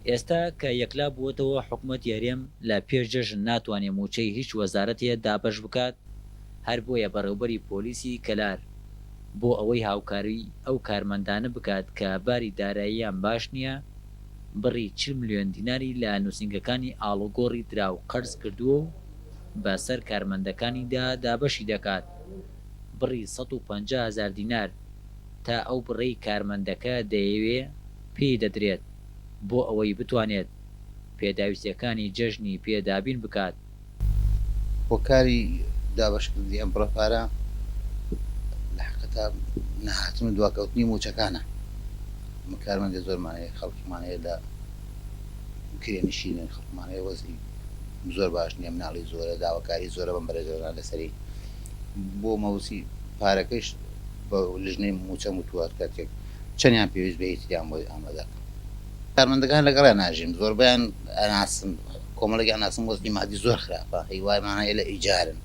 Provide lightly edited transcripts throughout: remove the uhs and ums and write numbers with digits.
ئێستا کە یەکلا بووەتەوە حکومەتی هەرێم لە پێش جەژن ناتوانێ مووچەی هیچ وەزارەتێ دابەش بکات، هەر بۆیە بەڕێوبەری پۆلیسی کەلار بۆ ئەوەی هاوکاری ئەو کارمەندانە بکات کە باری داراییان باش نییە، بڕی 40 ملیۆن دیناری لە نووسینگەکانی ئاڵوگۆڕی دراو قەرز کردووە و بە سەر کارمەندەکانیدا دابەشی دەکات، بڕی 150 هەزار دینار تا ئەو بڕەی کارمەندەکە دەیەوێ پێی دەدرێت بۆ ئەوەی بتوانێت پێداویستیەکانی جەژنی پێ دابین بکات. هۆکاری دابەشکردنی ئەم بڕە پارە لە حەقیقەتا نەهاتن و دواکەوتنی مووچەکانە. ئەمە کارمەندی زۆرمان هەیە، خەڵکمان هەیە لە کرێنشینن، خەڵکمان هەیە وەزعی زۆر باش نییە، مناڵی زۆرە، داواکاری زۆرە بەم بەرەجەرانە لەسەری. بۆ مەوسی پارەکەیش بە لیژنەی مووچەم وتووە کاتێک چەندیان پێویست بێ هیتریان بۆ ئامادە کەم. کارمەندەکان لەگەڵیان ناژیم، زۆربەیان ئەناسم، کۆمەڵێک ئەناسم وەزعی مادی زۆر خراپە، هیوایمان هەیە لە ئیجارن،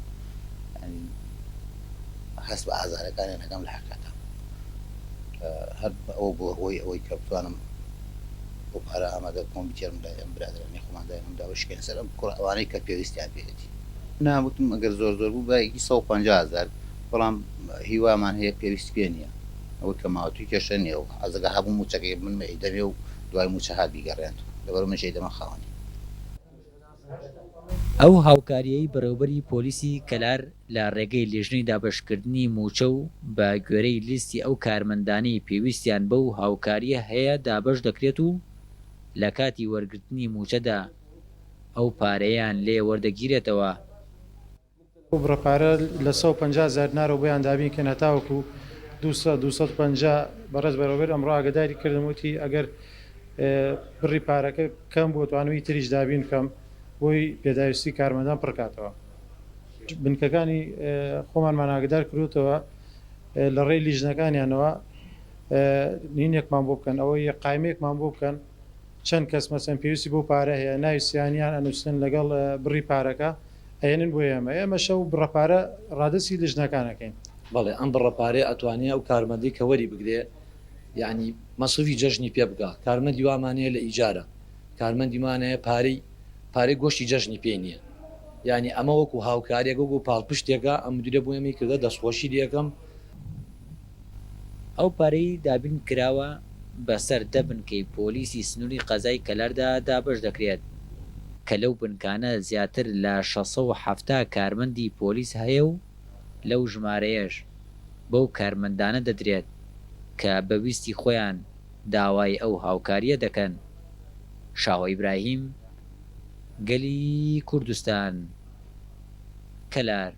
یانی هەست بە ئازارەکانیان ئەکەم لە حەقیقەتا هەر ئەوە بووە هۆی ئەوەی کە بتوانم ئەو پارە ئامادە بکەم و بگێڕم لای ئەم برادەرانەی خۆمان داینم داوای شکێنە سەر ئەم کوڕە ئەوانەی کە پێویستیان پێیەتی. نا وتم ئەگەر زۆر زۆر بوو بایەکی 150 هەزار، بەڵام هیوامان هەیە پێویستی پێ نییە. ئەوەی کە ماوە توی کێشە نیە و ئەزگە هەبوو موچەکەی من ئەیدەمێ و دوای موچە هات بیگەڕێنتەوە لەبەر منیش ئەیدەمە خاوەنی. ئەو هاوکارییەی بەڕێوەبەری پۆلیسی کەلار لە ڕێگەی لیژنەی دابەشکردنی مووچە و بە گوێرەی لیستی ئەو کارمەندانەی پێویستیان بەو هاوکارییە هەیە دابەش دەکرێت و لە کاتی وەرگرتنی مووچەدا ئەو پارەیەیان لێ وەردەگیرێتەوە. ئەو بڕە پارە لە 150 هەزار دینارەوە بۆیان دابین کەین هەتاوەکو 200 250، بەڕێز بەڕێوەبەر ئەمڕۆ ئاگەداری کردم وتی ئەگەر بڕی پارەکە کەم بوو توانم ئی تریش دابین بکەم بۆی پێداویستی کارمەندان پڕکاتەوە. بنکەکانی خۆمانمان ئاگەدار کردووەتەوە لە ڕێی لیژنەکانیانەوە نینێکمان بۆ بکەن ئەوەی قایمەیەکمان بۆ بکەن چەند کەس مەسەن پێویستی بەو پارە هەیە ناوی سیانیان ئەنووسن لەگەڵ بڕی پارەکە ئەیەنن بۆ ئێمە، ئێمەش ئەو بڕە پارە ڕادەستی لیژنەکان ئەکەین. بەڵێ ئەم بڕە پارەیە ئەتوانێ ئەو کارمەندەی کە وەری بگرێ یەعنی مەسرەفی جەژنی پێ بکا، کارمەندی وامان هەیە لە ئیجارە، کارمەندی مان هەیە پارەی پارەی گۆشتی جەژنی پێ نییە، یەعنی ئەمە وەکو هاوکاریەک وەکو پاڵپشتێکە ئەم مدیرە بۆ ئێمەی کردە دەستخۆشی لێ ئەکەم. ئەو پارەی دابین کراوە بەسەر دە بنکەی پۆلیسی سنووری قەزای کەلاردا دابەش دەکرێت، کە لەو بنکانە زیاتر لە 670 کارمەندی پۆلیس هەیە و لەو ژمارەیەش بەو کارمەندانە دەدرێت کە بە ویستی خۆیان داوای ئەو هاوکارییە دەکەن. شاهۆ ئیبراهیم، گەلی کوردستان، کەلار.